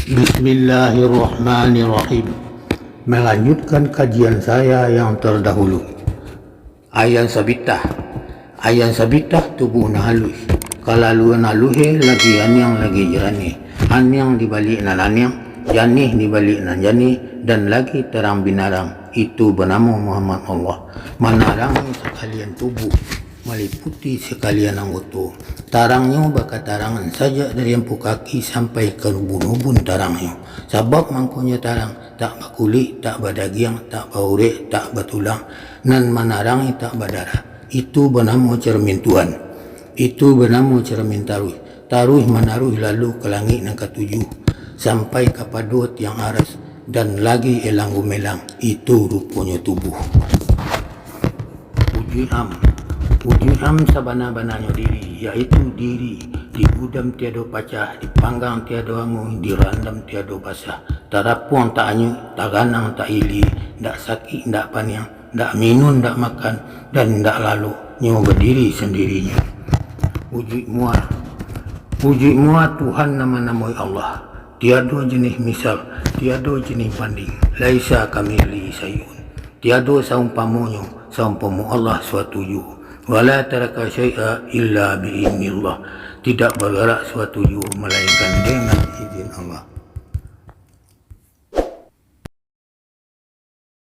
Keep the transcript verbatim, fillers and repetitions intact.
Bismillahirrahmanirrahim. Melanjutkan kajian saya yang terdahulu. Ayan sabitah. Ayan sabitah tubuh nan aluih. Kalaluan aluih e lagi aniang lagi janiah. Aniang di baliak nan aniang, janiah di baliak nan janiah, dan lagi tarang binarang. Itu banamo Muhammad Allah. Manarangi sakalian tubuh, maliputi sakalian anggoto. Tarangnyo bakatarangan sajak dari ampu kaki sampai ka ubun-ubun tarangnyo. Sabab mangkonyo tarang, tak bakulik, tak badagiang, tak baurek, tak batulang, nan manarangi tak badarah. Itu banamo cermin Tuhan. Itu banamo cermin taruih. Taruih manaruih lalu ka langik nan katujuh, sampai kapado tiang aras, dan lagi elang gumelang, itu ruponyo tubuh. Ujuik am. Ujuik am sabana-bananyo diri, yaitu diri, digudam tiado pacah, dipanggang tiado anguih, dirandam tiado basah, tarapuang tak anyuik, taganang tak ilia, ndak sakik, ndak paniang, ndak minun, ndak makan, dan ndak lalok, nyo badiri sandirinyo. Ujuik mua. Ujuik mua Tuhan nan manamoi Allah. Tiado jinih misal, tiado jinih banding. Laisa kamitslihi syai'un. Tiado saumpamonyo, saumpamo Allah suatu juo. Wala taraka syai'a illa bi'iznillah. Tidak bagarak suatu juo malainkan dengan izin Allah.